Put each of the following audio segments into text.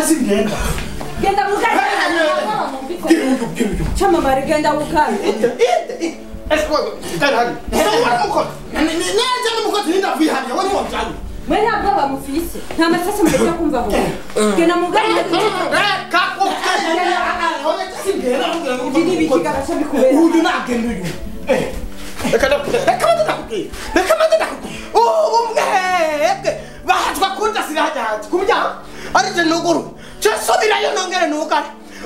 Singenda. Genda mugari. Chamamare genda mugari. Mwe ntabwo bamufise. Nta masasa mureke kumva aho. Genda mugari.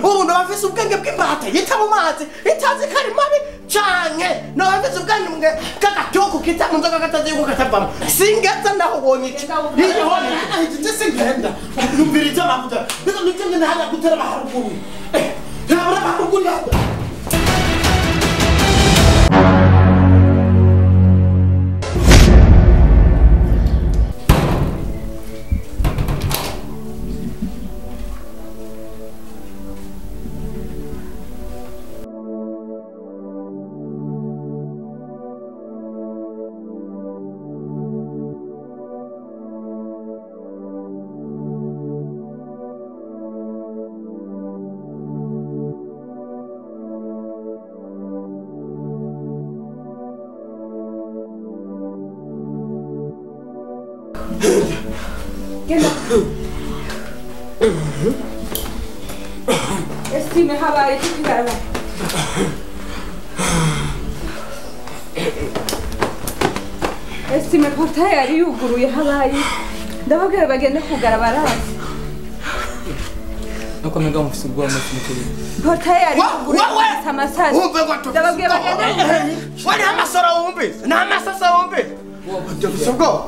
Ubu bafise ubwenge bw'imbata yita mu mazi itazi kari mabi canke no bafise ubwenge bw'agatoko kita mu nzoga katazi yuko katavamo singeza naho ubonye iki iyo singenda numviriza makuta niko hajya gutera baharuguru haruguru. Estime habaye tukigara. Estime portaye yari yuguruye habaye. Ndababwira bagende kugara barazi. Nuko menga mufise ubwoba mutumukuru. Portaye yari yuguruye amasazi. Ndababwira bagende. Wari amasoro wumvise? Nta masasa wumvise? Dufise ubwoba.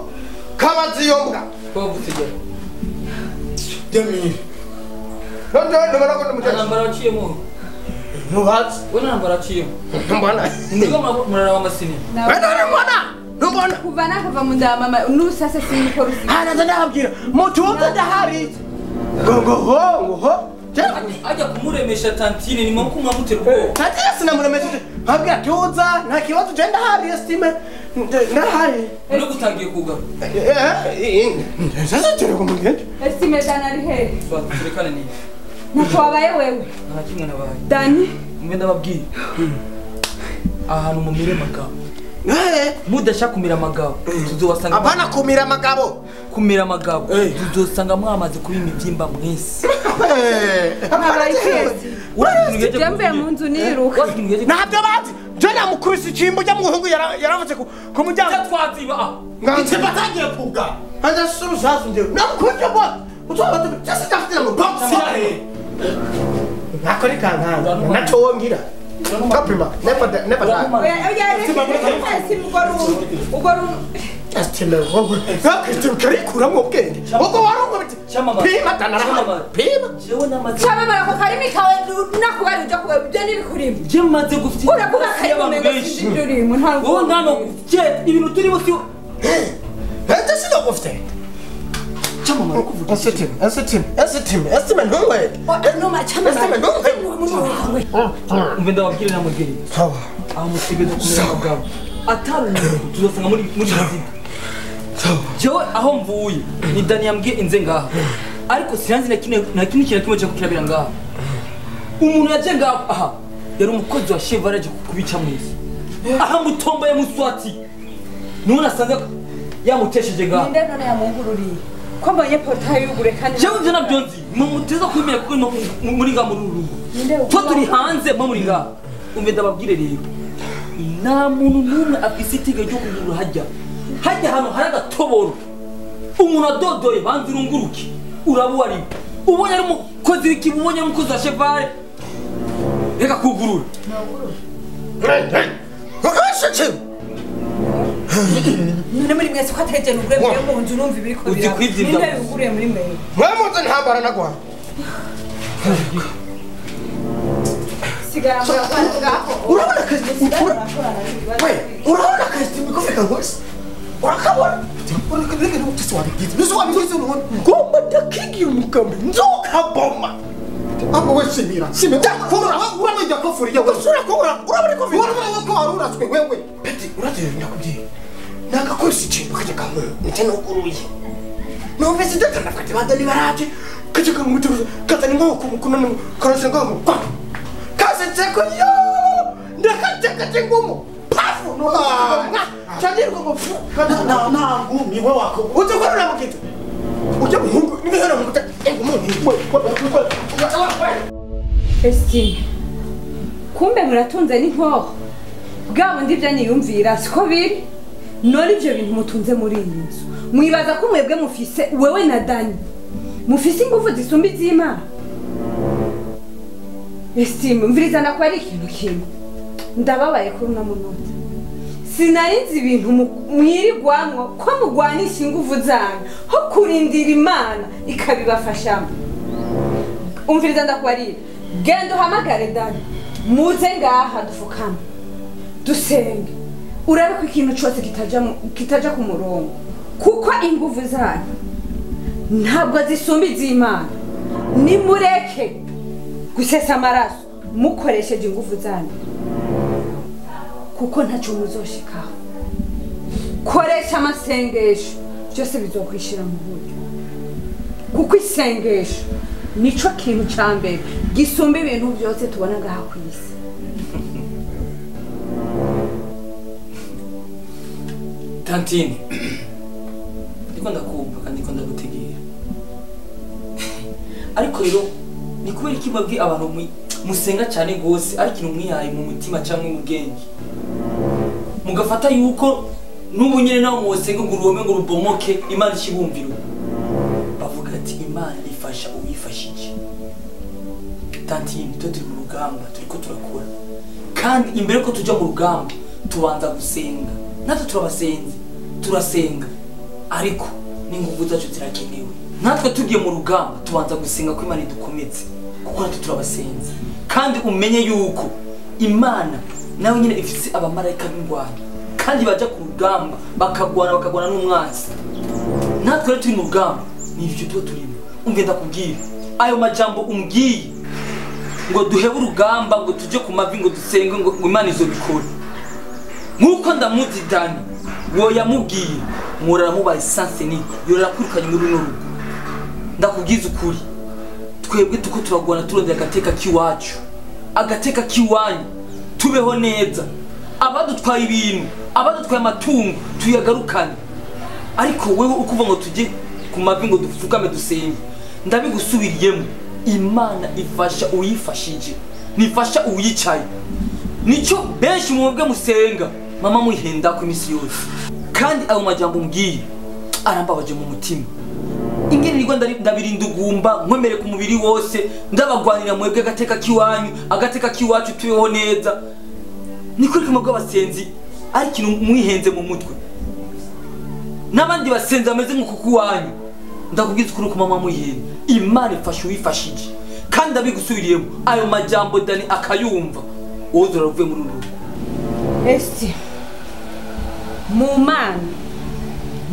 Kabazi yombwa. Ko gutegera. Demi. No ntambara waciyemo. Ntuhatse. We ntambara waciyemo. Mbona. Niko muraraba amasini. We mbona. Ntumbona. Kuva nakava mu nda mama n'usasa sinikora usiku. Ah naza ndababwira mutuze ndahari. Ngo ho ngo ho. Ajya kumuremesha tantine ni mwe kumwamutera ubwoba. Tantine sinamuremesheje. Nkabwira tuza nta kibazo je ndahari estime. Ndahari. No gutangiye kuga. Sasa turi kumugenda. Estime Dani ari he? Turekane ni. Ntacyo wabaye wewe. Nta kimwe nabaye. Dani mwe ndababwiye. Ahantu mumire amagabo. Mudashaka kumira amagabo tuzobasanga. Apana kumira amagabo. Kumira amagabo tuzosanga mwamaze kuba imibyimba mwese. Jambe mu nzu niruka. Ntabyo bazi. Je namukubise ikimbo cyo muhungu yaravuze ku muryango. Twaziba. Nganze batangiye kuga. Hanze surusasu ndewe. Namukubise bo. Utoba just after mu box yahe. Nakori kankanga. Naco wongira. Kapima. Never never. Oya oya. Ugoru. Estime wowe. Nakristo karikura mu bwenge. Ubwo warungubite. Pima tanara. Pima. Jewe namaze. Chamamara ko karimi kawe nakubari uja kuba ibyo nibikurimo. Je maze gufite. Uravuga karimi mengo sindirimo ntabwo. Wowe ngano je ibintu turimo si. Ente sinogufite. Chamamara kuvuga. Estime, estime, estime, estime ntuwe. No ma chamamara. Estime ntuwe. Umve ndababwira namubwira. Sawa. Aho musigeze kumira amagabo. Atari tuzosanga muri nzima. Jewe aho mvuye ni Dani yambwiye inze ngaha ariko sinanzi na kimwe kintu kimwe cyo kirabira ngaha. Umuntu yaje ngaha aha yari umukozi wa Chevrolet kubica mwese aha mutomba ya muswati none asanze yamutesheje ngaha. Ninde none yamungururiye ko mbonye portaye yugure kandi jewe ivyo nabyo nzi mumuteza kwimera kuko muri ngaha muri uru rugo twe turi hanze mwe muri ngaha. Umve ndababwire rero nta muntu n'umwe afise itike ryo kugurura hajya hajya hano hari agatoboro umuntu adodoye banza urunguruke uraba uwo ari ubonye ari umukozi w'ikibu ubonye ari umukozi wa Chevale reka kugurura. None muri mwese ko ateje nugure muri mu nzu numva ibiriko biraba. Ninde yuguriye muri mwe? Mwe muze ntambara nagwa. Sigara ngaho. Urabona kazi we urabona kazi mikofeka ngose. Urakabona? Urakabona utisi wabigize. Nizo wabigize umuntu. Ngomba ndakigiye umugambi nzokaboma. Abo we shimira. Shimira. Ndakura urabona kofuri yawe. Urakura urabona kofuri. Urabona ko waruratswe wewe. Peti urateye ndakubwiye. Nagakoresha ikintu kajya kamwe. Nje nuguruye. Numvise ndakanda fati badani baraje. Kaje kamutu kazana inkoko mukuno karose ngoko kwa kasetse ko yo ndakateka ngumu pafu no chandirwa ngo fu na na ngumi we wako uzokorera mukito ujya muhungu nibihera mukuta engumu Estime kumbe muratunze n'inkoho bwabo ndibyo niyumvira siko biri none ibyo bintu mutunze muri iyi nzu mwibaza ko mwebwe mufise wewe na Dani mufise ingufu zisumba iz'Imana. Estime mvirizana ko ari ikintu kimwe ndababaye kuri uno munota sinarinzi ibintu mwirigwamwo ko mugwanisha ingufu zanyu ho kurindira Imana ikabibafashamo. Umviriza ndakwarira genda uhamagare Dani muze ngaha dufukame dusenge urabe ko ikintu cyose kitaja ku murongo kuko ingufu zanyu ntabwo zisumba iz'Imana. Nimureke gusesa amaraso mukoresheje ingufu zanyu kuko ntacyo muzoshikaho. Koresha amasengesho byose bizokwishira mu buryo kuko isengesho nico kintu ca mbere gisumba ibintu byose tubona ngaha ku isi. Tantine ndiko ndakumva kandi ndiko ndagutegera ariko rero ni kubera iki mwebwe abantu musenga cyane gose ariko ikintu mwihaye mu mutima cyangwa mu bwenge mugafata yuko n'ubu nyene nawe musenga ngo uruhome ngo rubomoke Imana ikibumvira bavuga ati Imana ifasha uwifashije. Tantine twe turi mu rugamba turiko turakora kandi imbere ko tuja mu rugamba tubanza gusenga natwe turabasenze turasenga ariko n'ingufu zacu zirakenewe. Natwe tugiye mu rugamba tubanza gusenga ko Imana idukomeze kuko natwe turabasenze kandi umenye yuko Imana nawe nyine ifise abamarayika b'ingwano kandi baja ku rugamba bakagwana n'umwanzi. Natwe rero turi mu rugamba ni ivyo tuba turimo. Umve ndakubwira ayo majambo umbwiye ngo duhebe urugamba ngo tuje ku mavi ngo dusenge ngo Imana izobikora nkuko ndamuzi Dani wo yamubwiye murara mubaye sanse ni yorora kwirukanye muri runo rugo. Ndakubwiza ukuri twebwe tuko turagwana turondera agateka kiwacu agateka kiwanyu tubeho neza abadutwaye ibintu abadutwaye amatungo tuyagarukane ariko wewe ukuva ngo tujye ku mavi ngo dupfukame dusenge ndabigusubiriyemo Imana ifasha uyifashije nifasha uyicaye nico benshi mwebwe musenga mama muhenda ku misi yose kandi ayo majambo mbwiye arambabaje mu mutima ingene nirwo ndabirinda ugumba nkomere ku mubiri wose ndabagwanira mwebwe agateka kiwanyu agateka kiwacu tubeho neza nikuri kumwe bw'abasenzi ari ikintu mwihenze mu mutwe n'abandi basenzi bameze nk'uko kuwanyu ndakubwiza ukuri ko mama muhenda Imana ifasha uwifashije kandi ndabigusubiriyemo ayo majambo Dani akayumva wowe uravuye muri uru rugo. Esti mu Mana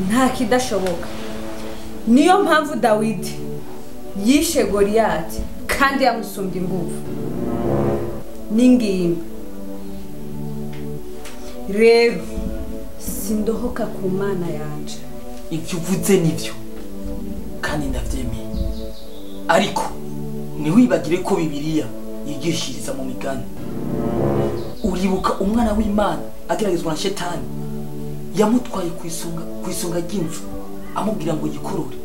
nta kidashoboka niyo mpamvu Dawidi yishe Goliyati kandi yamusumbye ingufu n'ingimba. Rero sindohoka ku Mana yanje. Ibyo uvuze nivyo kandi ndavyemeye ariko ntiwibagire ko Bibiliya yigishiriza mu migani. Uribuka umwana w'Imana ageragezwa na Shetani yamutwaye ku isonga ry'inzu amubwira ngo yikorore.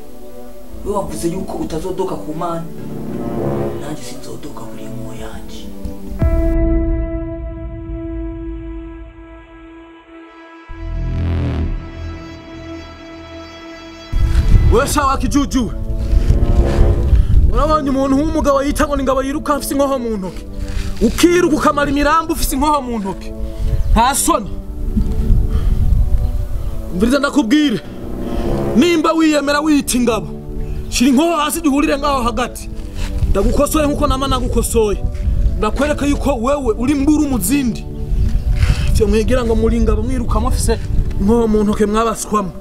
We wavuze yuko utazodoka ku Mana nanjye sinzodoka kuri impuhwe yanje. Wesha wakijuju urabonye umuntu w'umugabo yita ngo ingabo yiruka afise inkoho mu ntoke ukiruka ukamara imirambo ufise inkoho mu ntoke nta soni. Mviriza ndakubwire nimba wiyemera wiyita ingabo shira inkoho hasi duhurire ngaho hagati ndagukosoye nkuko nama nagukosoye ndakwereka yuko wewe uri mburu muzindi ivyo mwigira ngo muri ingabo mwiruka mufise inkoho mu ntoke mwabaswamo.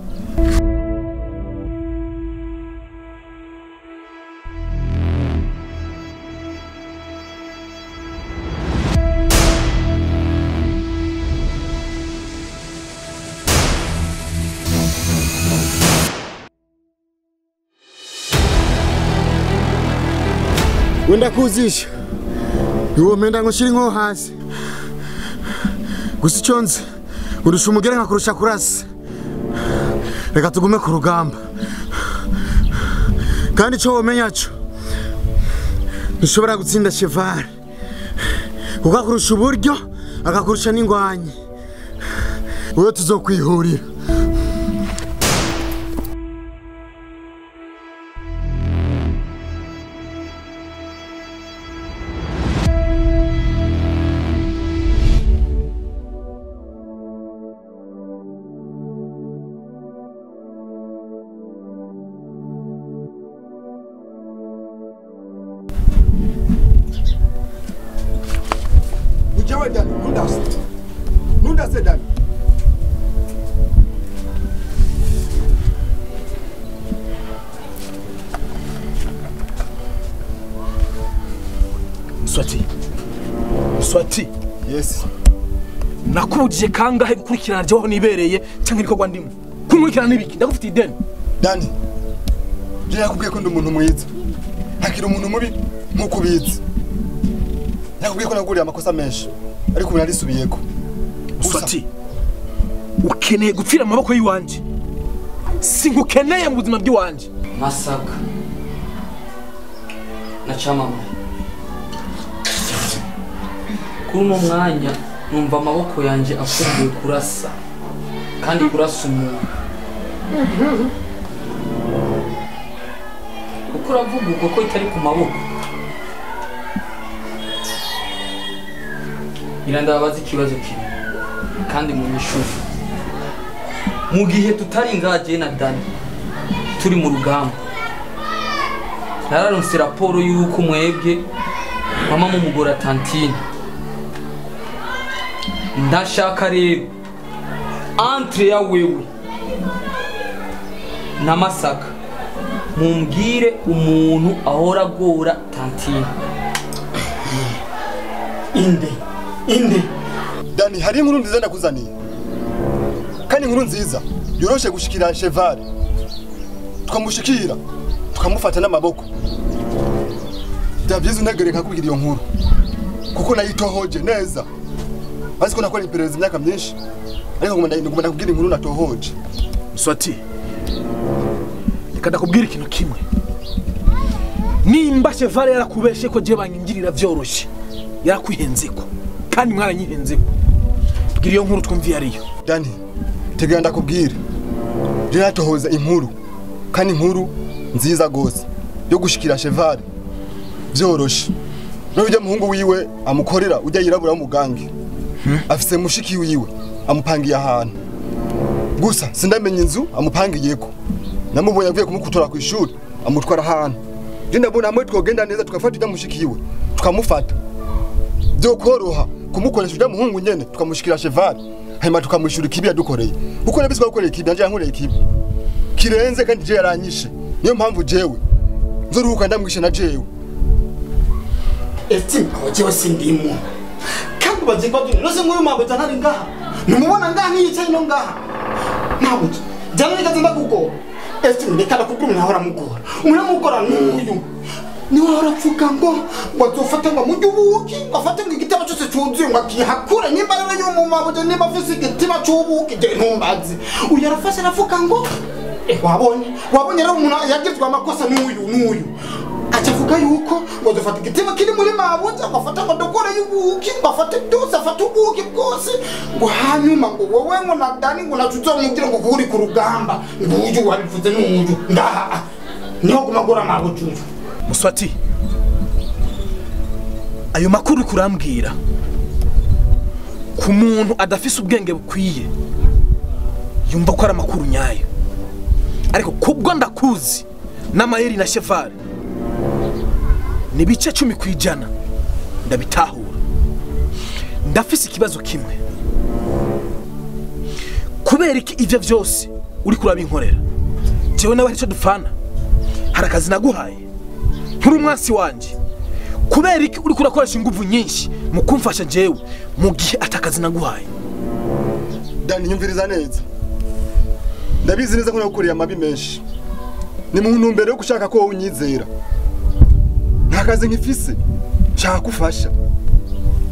Wenda kuzisha. Uwo menda ngo shiri nko hasi. Gusa icyo nzi urusha umugere nkakurusha kurasa. Reka tugume ku rugamba. Kandi icyo womenya cyo ntushobora gutsinda Cheval. Kuko akurusha uburyo akakurusha n'ingwanyi. Wowe tuzokwihurira. Swati. Yes. Nakubujije kangahe gukurikirana je waho nibereye canke ibikorwa ndimo. Kunkurikirana nibiki ndagufitiye ideni. Dani. Je yakubwiye ko ndi umuntu mwiza. Hakiri umuntu mubi nkuko ubizi. Yakubwiye ko naguriye amakosa menshi ariko ubu narisubiyeko. Swati. Ukeneye gupfira amaboko yiwanje. Sinkukeneye mu buzima bw'iwanje. Masaka. Na chamama. Kuri uno mwanya numva amaboko yanje afunguye kurasa kandi kurasa umuntu. Kuko uravuga uko ko itari ku maboko. Irandabaza ikibazo kimwe kandi mu nyishuri. Mu gihe tutari ngaje na Dani turi mu rugamba, nararonse raporo y'uko mwebwe mama mumugora Tantine. Ndashaka rero entre ya wewe na Masaka mumbwire umuntu ahora agora Tantine. Inde inde Dani, hari inkuru nziza ndakuzaniye. Kandi inkuru nziza yoroshe gushikira Cheval. Tukamushikira tukamufata n'amaboko. Byabyiza untegereka kubwira iyo nkuru kuko nayitohoje neza. Basi ko nakora iperereza imyaka myinshi ariko ngomba ndakubwira inkuru natohoje. Swati, reka ndakubwira ikintu kimwe. Nimba Cheval yarakubeshe ko je banyingirira vyoroshe, yarakwihenzeko kandi mwaranyihenzeko. Bwira iyo nkuru twumviye ariyo. Dani, tegera ndakubwira. Je natohoza inkuru kandi inkuru nziza gose yo gushikira Cheval vyoroshe. No ujya muhungu wiwe amukorera ujya yirabura umugange. Afise mushiki wiwe amupangiye ahantu. Gusa sindamenye inzu amupangiyeko. Namubonye avuye kumukutora ku ishuri amutwara ahantu. Je ndabona hamwe twogenda neza tukafata ujya mushiki wiwe tukamufata. Byo koroha kumukoresha ujya muhungu nyene tukamushikira Cheval hanyuma tukamushura ikibi yadukoreye. Kuko nabiswa gukorera ikibi nanje yankoreye ikibi kirenze kandi je yaranyishe. Niyo mpamvu jewe nzoruhuka ndamwishe na jewe. Esti aho sindimo. Kandi bazikwa nose nkuru mabo jana ngaha. Numubona ngaha niyicaye no ngaha. Ntabwo jana nikaze ndakugora. Esti ndeka ndakubwira umuntu ahora mugora. Umuntu amugora n'uyu. Niwe ahora apfuka ngo bazofata ngo mujye ubuki, ngo afate ngo igiteba cyose cyuzuye ngo akihakure nimba rero y'umumabo je nimba afise igiteba cy'ubuki je ntumbazi. Uyu arafashe aravuga ngo wabonye wabonye rero umuntu yagizwe amakosa n'uyu n'uyu. Achavuga yuko ngo dufata igiteba kiri muri mabuja ngo afate ngo dukore y'ubuki ngo afate byose afate ubuki bwose ngo hanyuma ngo wowe ngo na Dani ngo nacuzo mubwira ngo kuri ku rugamba ngo uyu wabivuze n'uyu ndaha niho kumagora mabuja. Muswati, ayo makuru kurambwira ku muntu adafise ubwenge bukwiye yumva ko ari amakuru nyayo, ariko kubwo ndakuzi n'amayeri na Cheval ni bice 10% ndabitahura. Ndafise ikibazo kimwe. Kubera iki ivyo vyose uri kurabinkorera? Jewe nawe hari ico dupfana, hari akazi naguhaye, nturi umwansi wanje. Kubera iki uri kurakoresha inguvu nyinshi mu kumfasha jewe mu gihe atakazi naguhaye? Dani, nyumviriza neza. Ndabizi neza ko nagukoreye amabi menshi. Ni mu ntumbero yo gushaka ko unyizera. Nta Nta kazi nkifise. Shaka kufasha.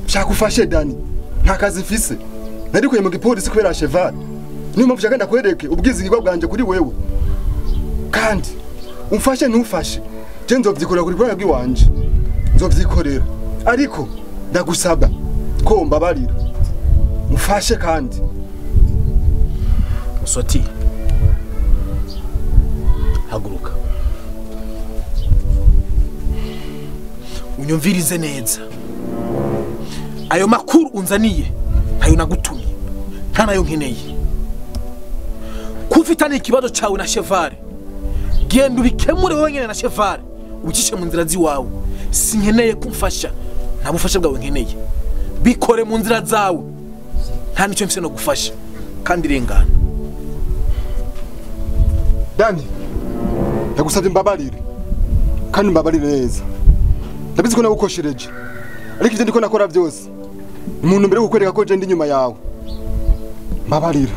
Shaka ufashe Dani. Nta kazi mfise. Narikuye mu gipolisi kubera Cheval. Niyo mpamvu nshaka ndakwereke ubwizigirwa bwanje kuri wewe. Kandi umfashe ntufashe. Je nzovyikorera kuri bwana bw'iwanje. Nzovyikorera. Ariko ndagusaba ko mbabarira. Mufashe kandi. Musoti. Haguruka. Unyumvirize neza. Ayo makuru unzaniye ntayo nagutumye. Nta nayo nkeneye. Kufitana ikibazo cawe na Cheval. Genda ubikemure wenyine na Cheval. Ubicishe mu nzira ziwawe. Sinkeneye kumfasha. Nta bufasha bwawe nkeneye. Bikore mu nzira zawe. Nta nicyo mfise no gufasha. Kandi rengana. Dani, ndagusabye mbabarire. Kandi mbabarire neza. Ndabizi ko nagukoshereje. Ariko ivyo ndiko nakora byose. Umuntu mbere gukwereka ko je ndi nyuma yawe. Mbabarira.